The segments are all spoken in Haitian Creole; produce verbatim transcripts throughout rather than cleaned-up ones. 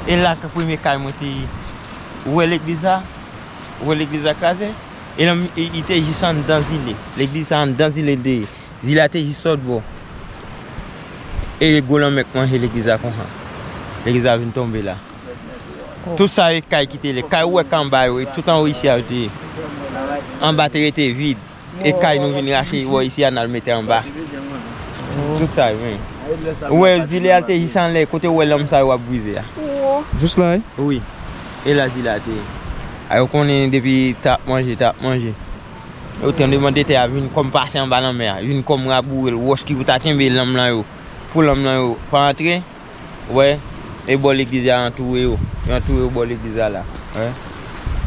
E la, premye kay mwen te ye. Ou wè legliz la? Ou wè legliz la kraze? E lan, li, li te jis anndan zile. Legliz sa anndan zile l te ye. Zile a te jis lòt bò. E gwo lanmè k manje legliz la konsa. Legliz la vin tonbe la. Tout sa e kay ki te la. Kay ou wè k anba yo, e tout anwo isi a yo te ye. Anba te rete vid. E kay nou vin rache bò isi a, n al mete anba. Tout sa yo, men. Ou wè, zile a te jis anlè, kote ou wè lanm sa yo ap brize a. Jis la, wi. Wi. E la zile a te ye. A yo konnen depi t ap manje, t ap manje. Yo tranblemanntè a vin kòm pase anba lanmè a, vin kòm raboure l, wòch ki pou ta kenbe lanm lan yo, pou lanm lan yo pa antre, wè, e bò legliz la antoure yo, yo antoure yo bò legliz la la, wè.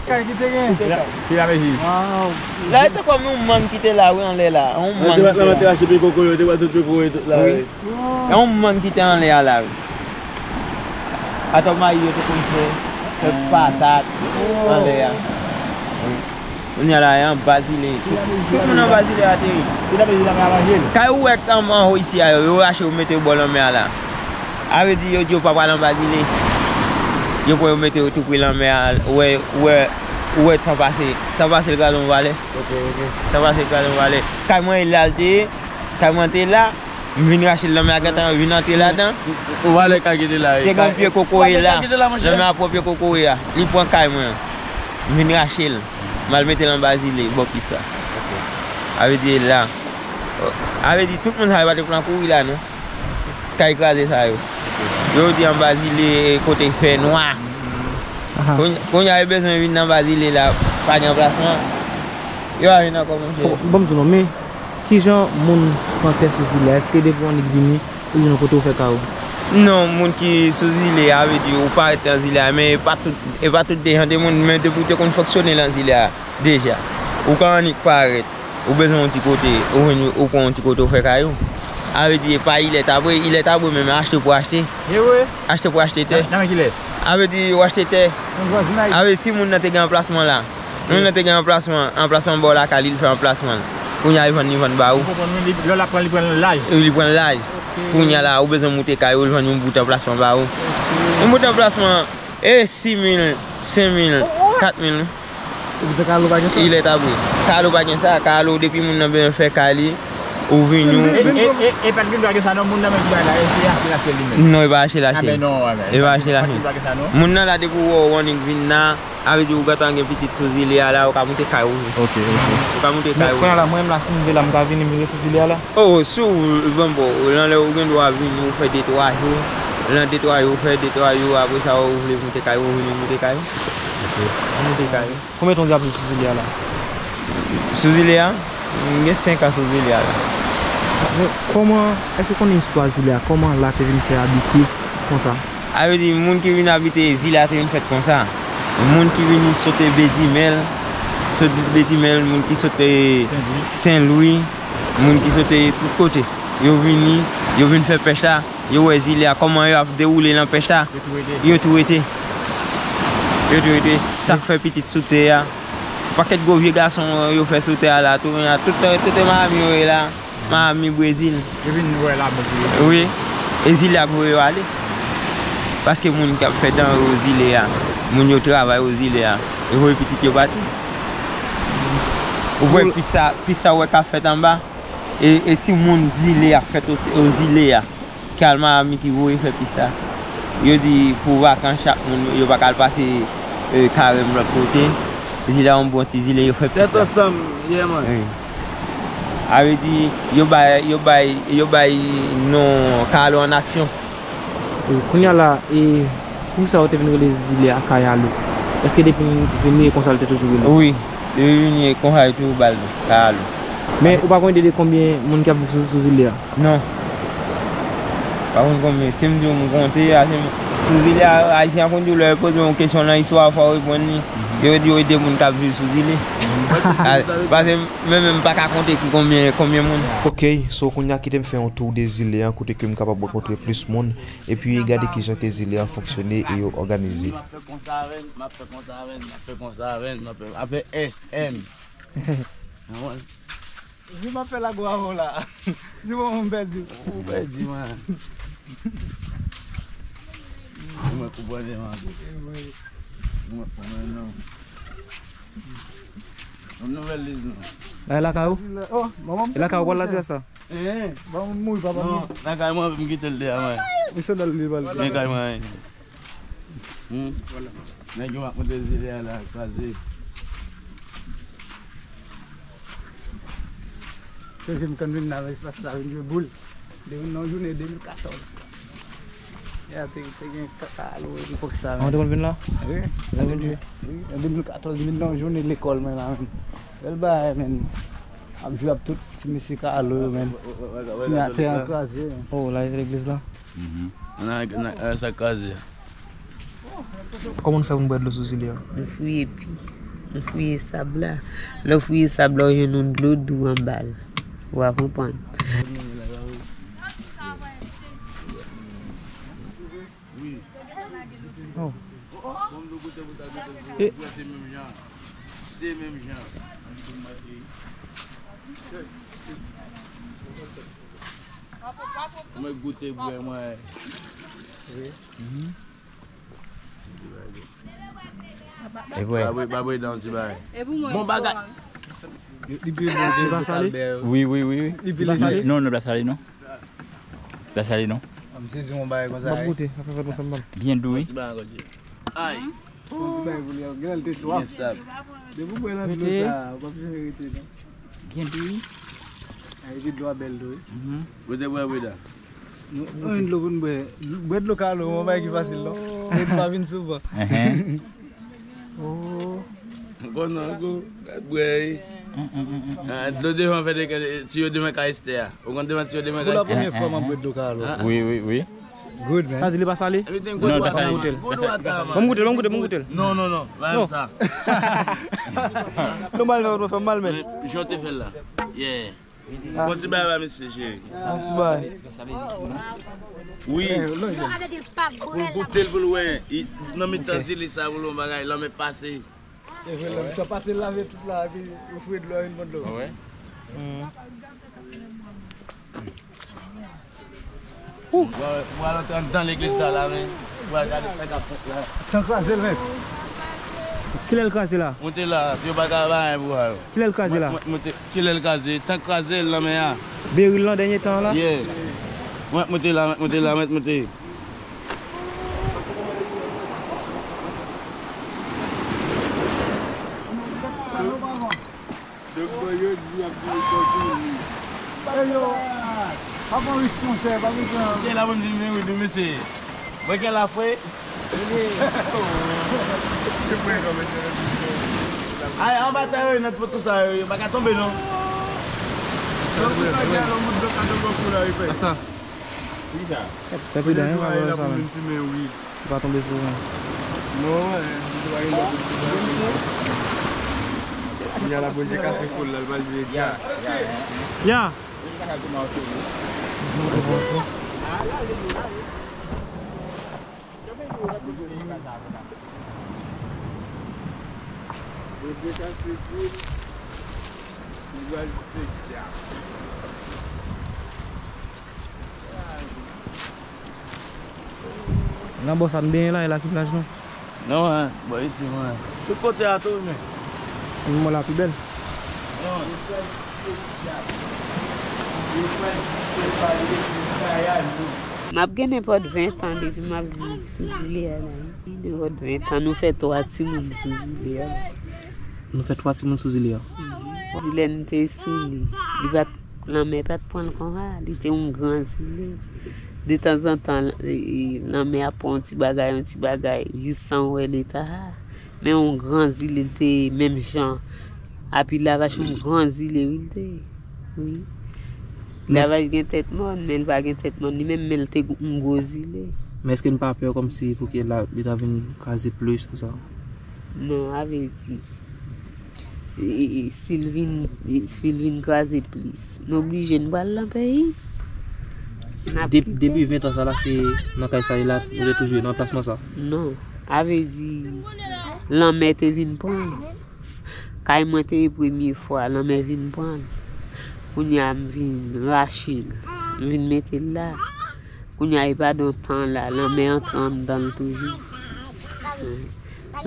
Kay ki te gen? Ki la, ki la mezi? Waw. La, e te kòm yon mòn ki te la, wi, anlè la, yon mòn ki te la. Te bat la, te rache pye kokoye, te bat tout pye kokoye, tout la, wi. E yon mòn ki te anlè a la, wi. Atò mayi yo te konn fè, fè patat anlè a. Wi. Kounye a la, e anba zile. Tout, tout moun anba zile a te ye. Kay ou wè k anba anwo isi a yo, yo rache yo mete yo bò lanmè a la. A vle di, yo di yo pa pral anba zile. Yo pran yo mete yo tou pre lanmè a, ou wè, ou wè, ou wè tan pase. Tan pase l kraze yon valè. Ok, ok. Tan pase l kraze yon valè. Kay mwen e la l te ye. Kay mwen te la, m vin rache l lanmè a gentan vin antre ladan. Ou valè kay ki te la, wi. Te gen yon pye kokoye la. Lanmè a pran pye kokoye a. Li pran kay mwen an. M vin rache l. M al mete l anba zile, bò pis la. Ok. A vle di la. A vle di tout moun sa yo pa te pran kouri la, non. Kay kraze sa yo. Yo di anba zile kote fè nwa. Aha. Kounye, kounye a yo bezwen vin anba zile la, pa gen anplasman. Yo a vin ankò, monchè. Bon, bon, m di nou, men kijan moun pran tè sou zile a? Èske depi w annik vini, ou jwenn yon kote w fè kay ou? Non, moun ki sou zile a, vle di ou parèt nan zile a, men e pa tout, e pa tout de jan de moun, men depi w te konn fonksyone nan zile a deja, ou ka annik parèt, ou bezwen yon ti kote, ou jwenn, ou pran yon ti kote ou fè kay ou. A vle di, e pa ilè tabre, ilè tabre menm achte pou achte. E vre? Achte pou achte tè. Nan, nan men kilès? A vle di, ou achte tè. Yon vwazinay. A vle di, si moun nan te gen anplasman la, moun nan te gen anplasman, anplasman bò lakay li, li fè anplasman l. Kounye a, li vann, li vann ba ou. Ou konprann, wi, li, lè l ap pran, li pran laj. Wi, li pran laj. Ok. Kounye a la, ou bezwen moute kay ou, li vann yon bout anplasman ba ou. Ok. Yon bout anplasman, e sis mil, senk mil, kat mil, wi. Epi kay ou pa gen sa? Ilè tabre. Kay ou pa gen sa, kay ou depi moun nan bezwen fè kay li, ou vini, ou... E, e, e, e pa t gen dwa gen sa non, moun nan menm ki bay la, e se achte l achte li menm. Non, e pa achte l achte. A ben non, a ben, e pa achte l achte. Pa t gen dwa gen sa non. Moun nan la depi ou wè ou annik vin la, a vle di ou gentan gen pitit sou zile a la, ou ka moute kay ou wi. Ok, ok. Ou ka moute kay ou. Men kounye a la, mwen menm la, si m vle la, m ka vini, m vin ret sou zile a la? Oh, si w, bon, bon, lan lè ou gen dwa vini, ou fè de twa jou. Lan de twa jou, ou fè de twa jou, apre sa, ou vle moute kay ou, ou vini moute kay ou. Ok. Ou moute kay ou. Konbyen tan w deja ap viv sou zile a la? Sou zile a? M gen senk an sou zile a la. Men kòman, èske w konnen istwa zile a? Kòman la te vin fè abite konsa? A vle di, moun ki vin abite zile a te vin fèt konsa. Moun ki vini sote Bedimèl, sot Bedimèl, moun ki sote Senlwi, moun ki sote tout kote. Yo vini, yo vin fè pèch la, yo wè zile a, kòman yo ap dewoule nan pèch la, yo tou rete. Yo tou rete. Yo tou rete. Sa k fè pitit sou tè a. Pakèt gwo vye gason yo fè sou tè a la tou, tout, tout, tout Miami yo ye la. Miami, Brezil. Yo vin wè la, bon, pou yo. Wi. E zile a k voye yo ale. Paske moun k ap fè danre o zile a, moun yo travay o zile a, yo voye pitit yo pati. Ou wè pis sa, pis sa ou wè k ap fèt anba, e, e timoun zile a k fèt o, o zile a. K al Miami ki voye fè pis sa. Yo di pou vakans chak moun, yo pa ka al pase, e, karèm lòt kote. Zile a yon bon ti zile, yo fè pis sa. Tèt ansanm, yeah man. Wi. A vle di, yo bay, yo bay, yo bay non Kayalo an aksyon. Wi, kounye a la, e, poukisa yo te vin rele zile a Kayalo? Èske depi l vini e konsa l te toujou rele? Wi, depi l vini e konsa yo toujou ba l Kayalo. Men ou pa konn ide de konbyen moun k ap viv sou, sou zile a? Non. Pa konn konbyen. Si m di w m konte, a se m, sou zile a, Ayisyen an konn di w lè yo poze w yon kesyon nan istwa, fò w reponn li. Yo di w e de moun k ap viv sou zile. A, paske mwen menm m pa ka konte ki konbyen, konbyen moun. Ok, so kounye a kite m fè yon tou de zile a, kote ke m kapab rankontre plis moun, epi gade kijan ke zile a fonksyone e yo òganize. M ap fè konsa avè n, m ap fè konsa avè n, m ap fè konsa avè n, m ap fè, apre S M. Wi, m ap fè lago avè w la. Di mwen m pèdi. Ou pèdi, man. Mwen konprann anpil. Mwen konprann non. Yon nouvèl liz non. La e lakay ou? Oh, manman. E lakay ou pral la ti sa? Eh. Ban m mouri papa. Non, lakay mwen m kite l deyò mwen. Li sandal li pral. Lakay mwen. Hmm? Nèg yo ap monte zile a la, kraze. Kevin konn vin nan espas la, vin jwe boul. Depi nan jounen de mil katòz. Ya, te, te gen ka-, Kalo epòk sa, men. An, te konn vin la? Wi. Te konn vin jwe? Wi, an de mil katòz, vin nan jounen lekòl, men, la, men. Bèl bagay, men. Ap jwe ap tout ti mesye Kalo yo, men. Kounye a tè an kraze, men. Oh, la, se legliz la? Mhm. Nan, nan, sa kraze a. Kòman nou fè pou nou bwè dlo sou zile a? Nou fouye pi. Nou fouye sab la. Lè w fouye sab la, ou jwenn yon dlo dou anba l. Ou a konprann. Oh. E se menm jan. Mwen goute bwè mwen. Mhm. E vre. Babwe, babwe dan ti bay. Bon bagay. Li pi bon ke Albert. Wi, wi, wi, wi. Li pi bon. Non, non, pa sale non. Pa sale non. M sezi yon bagay konsa. M ap goute, sa fè fèt mwen fè m mal. Byen dou wi. Ti bagay ankò. Ay. Yon ti bagay pou li, gen lè l te swaf. Byen sab. Depi w bwè nan dlo sa, w p ap janm rete non. Byen dou wi. Ay, epi dlo a bèl tou wi. Mhm. Ou te bwè, bwè dan. Nou, nou jwenn dlo pou n bwè. Bwè dlo Kalo, yon bagay ki fasil non. Dlo pa vin souvan. Enhen. Oh. Bon non, go, gad bwè wi. Mm, mm, mm, mm, mm. Ah, dlo devan fè de, tiyo devan ka Estè a. Ou konn devan tiyo devan ka Estè a? Pou la premyè fwa m ap bwè dlo Kalo. Ah, ah. Wi, wi, wi. Good, man. Sa di li pa sale? Non, li pa sale. Ban m goute l, ban m goute l, ban m goute l. Non, non, non, pa menm sa. Non, mal, non, fè m mal, men. Jan w te fè l la. Yeah. Ah. Bon ti bagay ba mesye, cheri. Ah, ti bagay. Wi. Pou l goute l, pou l wè. Nan mitan zile sa, pou l wè yon bagay, lanmè pase. E vre, lanmè pase lave tout la, epi ou fouye dlo a, vin pran dlo. Ah wè? Ou pral antre anndan legliz sa la, men. Ou pral gade sa k ap fèt la. Tan kraze l, men. Kilè l kraze la? Mwen te la, yo pa ka ba anyen pou yo. Kilè l kraze la? Mwen, mwen, mwen te, kilè l kraze? Tan kraze l nan men an. Beril lan dènye tan an la? Yeah. Mwen, mwen te la, mwen te la, mwen, mwen te. Doktè yo di y ap di yo tòti moun. Eyo, pa pran risk, monchè, pa bezwen. Se la pou m di, men wi, di mesye. Mwen gen lafre. Ay, anba tè yo, nan tout sa yo, yo pa ka tonbe, non. Lòt moun ka di, lòt moun ka tonbe kou la, yo fè. Sa. Fè pridan, wi, pa fè sa, men. Li pa tonbe sou mwen. Non, eh, li pa gen lòt. Li a la Bondye kase kou l la, li pral vire dja. Ya. Bondye kase kou l, li pral vire dja. Nan bò sa n benyen la, e la ki plaj nou? Non, en, bò isi, mwen. Tout kote a tou, men. Mwen la pi bèl. Non. M ap gen nenpòt ven tan depi m ap viv sou zile a la. Nenpòt ven tan, nou fè twa timoun sou zile a. Nou fè twa timoun sou zile a. Di lè n te sou li, li pa t, lanmè pa t pran l konsa, li te yon gran zile. Detanzantan, e, e, lanmè ap pran yon ti bagay, yon ti bagay, jis san w wè leta a. Men yon gran zile, li te menm jan Api Lavach, yon gran zile, wi, li te ye. Wi. Lavach gen tèt mòn, men li pa gen tèt mòn li menm, men li te yon gwo zile. Men èske n pa pè kòmsi pou ke la, li ta vin kraze plis, konsa? Non, a vre di. E, e, e, si l vin, e, si l vin kraze plis, nou oblije n pral nan peyi. N ap kite. Depi ven tan sa la, se nan kay sa e la, nou te toujou nan anplasman sa? Non. A vle di, lanmè te vin pran l. Kay mwen te ye premye fwa, lanmè vin pran l. Kounye a, m vin rache l. M vin mete l la. Kounye a, e pa de yon tan la, lanmè antre anndan l toujou.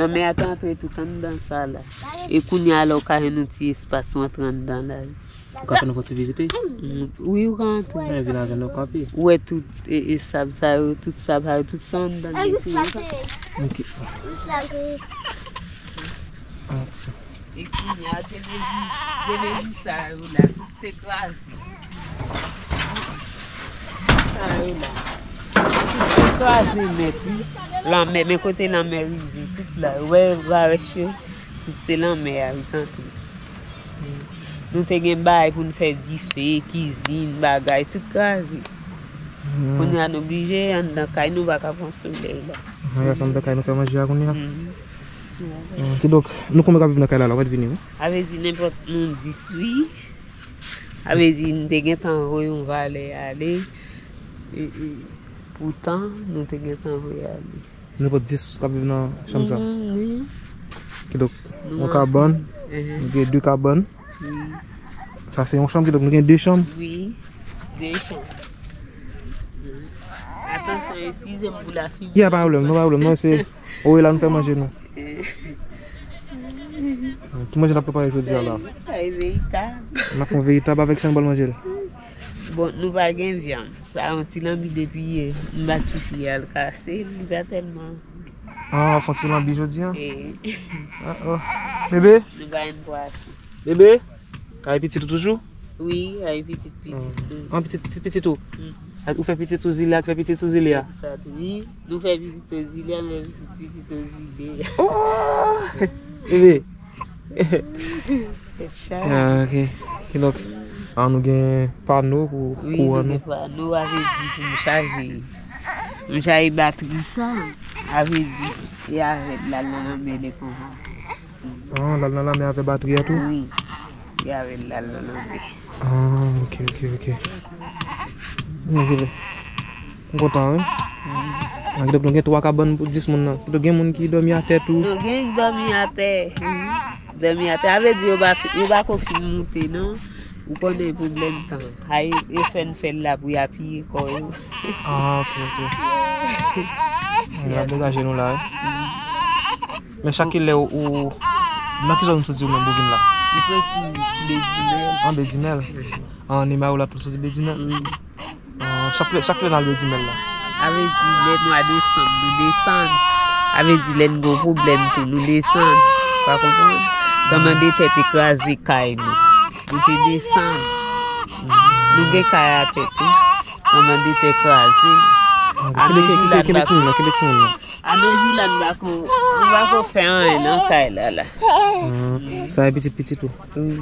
Lanmè a te antre tout anndan sa la. E kounye a la, ou ka jwenn yon ti espas ou antre anndan la. Ou ka fè nou fè yon ti vizite? Mm, wi, ou ka antre. Men vin avè nou kanpe. Ou wè tout e, e sab sa yo, tout sab sa yo, tout sa anndan li tou. Ok. E kounye a, te vle di, te vle di sa yo la, tout te kraze. Sa yo la. Tout te kraze nèt, wi. Lanmè, men kote lanmè rive, tout la. Ou wè, varèch yo, tout se lanmè a, wi, kanpe. Nou te gen bagay pou n fè dife, kizin, bagay, tout kraze. Hmm. Kounye a, nou blije anndan kay, nou pa ka pran solèy la. Ann rete anndan kay, nou fè manje a kounye a. Hmm. Hmm, kidonk, nou konbyen k ap viv nan kay la, la, ou mèt vini, wi. Sa vle di nenpòt nou dis, wi. Sa vle di, m te gentan voye yon valè ale. E, e, poutan, nou te gentan voye ale. Nou pot dis k ap viv nan chanm sa. Mhm, wi. Kidonk, yon kabann, nou gen de kabann. Wi. Sa se yon chanm, kidonk nou gen de chanm. Wi, de chanm. Atansyon, eskize m pou lafimen. Ya, pa pwoblèm, non, pa pwoblèm, non, se, ou wè la nou fè manje nou. Ki manje n ap prepare jodi a la? Ay, veritab. N ap fè yon veritab avèk sa nou pral manje l. Bon, nou pa gen vyann. Sa yon ti lanbi depi yè. M ba tifi a, l kase, li pa tèlman. Ah, fè yon ti lanbi jodi a? Eh. Ah, oh. Bebe? Nou ba yon pwason. Bebe? Ay pitit ou toujou? Wi, ay pitit, pitit tou. Ah, pitit, pitit, pitit ou? Mm. Ak ou fè pitit ou zile, ak fè pitit ou zile a? Sa tou, wi. Nou fè pitit ou zile a, nou fè pitit, pitit ou zile a. Oh! Bebe. Tèt chaje. Ah, ok. Kidonk, ah, nou gen pano pou kouran nou. Wi, nou gen pano, sa vle di pou nou chaje. Nou chaje batri sa, sa vle di, e avè l al nan lanmè lè konsa. Ah, l al nan lanmè avè batri a tou? Wi, e avè l al nan lanmè. Ah, ok, ok, ok. Ok. M kontan, wi. An, kidonk, nou gen twa kabann pou dis moun nan. Kidonk, gen moun ki dòmi atè tou. Nou gen ki dòmi atè. Dòmi atè. Sa vle di yo pa, yo pa ko fin moute, non. Ou konnen pwoblèm tan. Ay, yo fè n fè l la pou y apiye kò yo. Ah, ok, ok. N ap degaje nou la, wi. Men chak kilè ou, ou, nan ki zòn ou soti ou menm, Bougin la? M soti Bedimèl. An Bedimèl? An Nimayo la tou soti Bedimèl? Wi. Ah, chak lè, chak lè n al Bedimèl la. Sa vle di lè nou a desann, nou desann. Sa vle di lè n gen yon pwoblèm tou, nou desann. Ou pa konprann? Tranblemanntè te kraze kay nou. Nou te desann. Nou gen kay atè tou. Tranblemanntè kraze. Kenbe, kenbe, kenbe timoun nan, kenbe timoun nan. Anmezi la, nou pa ko, nou pa ko fè anyen nan kay la, la. Ah, sa e pitit pitit ou? Wi.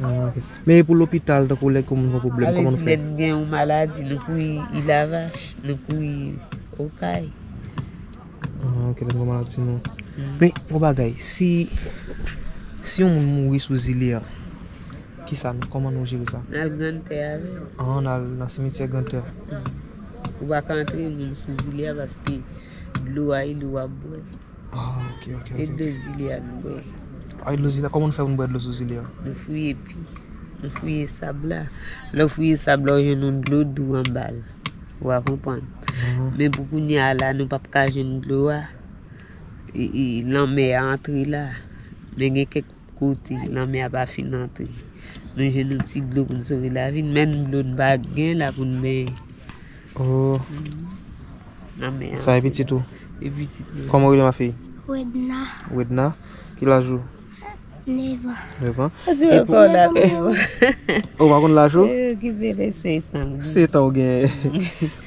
Ah, ok. Men e pou lopital, tankou lè ke moun gen pwoblèm, kòman nou fè? Sa vle di lè n gen yon maladi, nou kouri Ilavach, nou kouri Okay. Ah, ok, lè n gen maladi, nou. Mm. Men, yon bagay, si, si yon moun mouri sou zile a, kisa, kòman nou jere sa? N al Grandtè avè l. Ah, n al nan simityè Grandtè. Mm. Ou pa ka antre moun sou zile a paske dlo a, e dlo w ap bwè. Ah, ok, ok, ok. E dlo zile a nou bwè. Ah, e dlo zile a, kòman nou fè pou nou bwè dlo sou zile a? Nou fouye pi. Nou fouye sab la. Lè w fouye sab la, ou jwenn yon dlo dou anba l. Ou a konprann. Mhm. Men pou kounye a la, nou p ap ka jwenn dlo a. E, e, lanmè a antre la. Men gen kèk kote lanmè a pa fin antre. Nou jwenn yon ti dlo pou n sove lavi n, menm dlo n pa gen la pou n benyen. Oh. Mhm. Lanmè a. Sa e pitit ou? E pitit mwen. Kòman w rele, ma fille? Wedna. Wedna? Ki laj ou? Nèf an. Nèf an? Ou di w kò la pi bon. Ou pa konn laj ou? Eh, okipe de sèt an. Sèt an ou gen.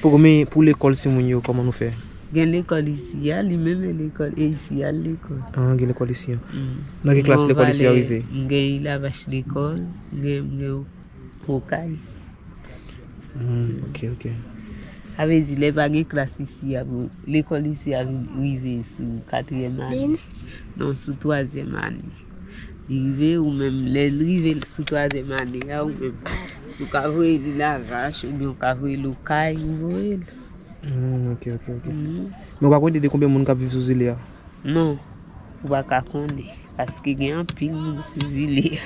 Poko, men pou lekòl timoun yo, kòman nou fè? Gen lekòl isi a, li menm e lekòl, e isi a lekòl. Ah, gen lekòl isi a. Mm. Nan ki klas lekòl isi a rive? M gen Ilavach lekòl, m gen, m gen Okay. Hmm, ok, ok. Sa vle di, lè pa gen klas isi a, pou lekòl isi a vin rive sou katriyèm ane. Non, sou twazyèm ane. Li rive, ou menm, lè l rive sou twazyèm ane a, ou menm, si w ka voye l Ilavach, oubyen w ka voye l Okay, ou voye l. Hmm, ok, ok, ok. Mhm. Men w pa konn ide de konbyen moun k ap viv sou zile a? Non, ou pa ka konnen, paske gen anpil moun sou zile a.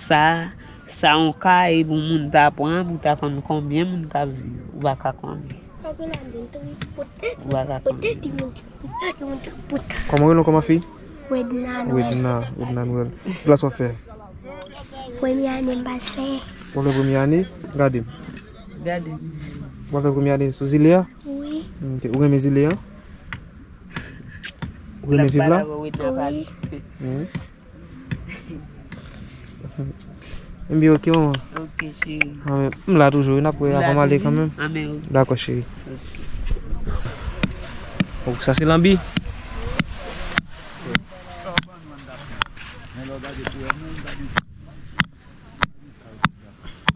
Sa, sa yon kaye pou moun ta pran, pou ta konn konbyen moun k ap viv, ou pa ka konnen. Kòman w rele w kòman fi? Wedna Noël. Wedna, Wedna Noël. Ki klas w ap fè? Premye ane m pral fè. W ap fè premye ane? Gade m. Gade m. W ap fè premye ane sou zile a? Wi. Ok. Ou renmen zile a? Ou renmen viv la? Wi. Enben, ok, manman. Ok, cheri. Anben, m la toujou, wi, n ap wè avan m ale kanmenm. Anben, ok. Dakò, cheri. Ok. Oh, sa se lanbi.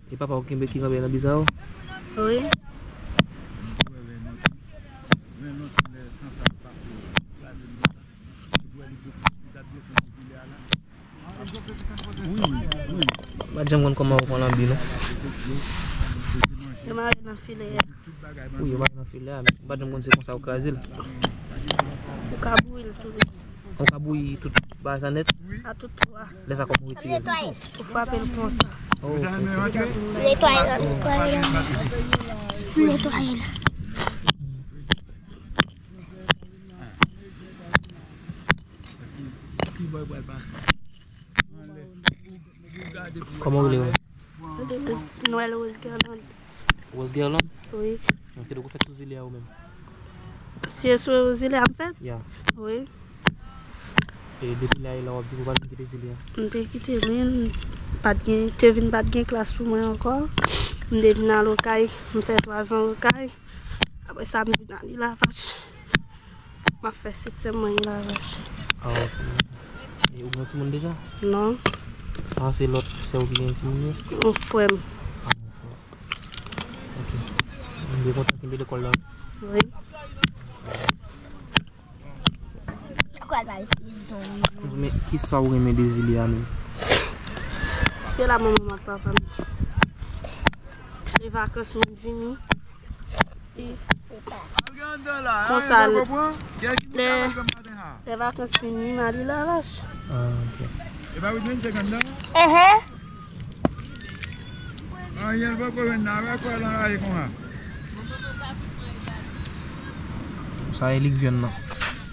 E papa w kenbe ki kanpe nan bizawò? Wi. Wi, wi, wi. M pa t janm konn kòman yo pran lanbi, non. Yo mare nan filè a. Wi, yo mare nan filè a, men m pa t janm konn se konsa yo kraze l. Ou ka bouyi l tou. Ou ka bouyi tout bagay sa nèt? A tout twa. Lè sa kòman ou retire l? Ou frape l konsa. Oh, ok, ok. Netwaye l, netwaye l. Netwaye l. Kòman w rele w? Noël Rose Guerland. Rose Guerland? Wi. Ok, donk ou fèt sou zile a ou menm? Si e sou zile a m fèt? Ya. Wi. E depi la e la w ap viv, ou pa t vin kite zile a? M te kite, men m pa t gen, te vin pa t gen klas pou mwen ankò. M te vin al Okay, m fè twa zan Okay. Apre sa, m vin al Lavach. M ap fè setyèm mwen Lavach. Ah, ok. E ou gen timoun deja? Non. Ah, se lòt sè w ki gen timoun yo? Yon frè m. Ah, yon frè. Ok. M byen kontan kenbe lekòl la. Wi. Men ki sa ou renmen de zile a menm? Se la manman m ak papa m. Lè vakans mwen vini. Konsa, lè, lè vakans fini, m ale Lavach. Ah, ok. Ehe. Sa e li k vyann nan.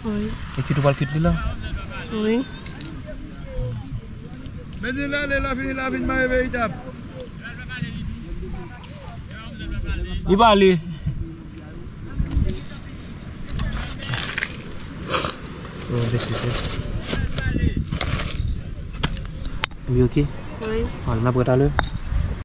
Wi. E kit ou pral kit li la? Wi. Men li la, li la vin, la vin mare veritab. Li pale. So, this is it. Wi, ok. Wi. Alè, n ap wè talè.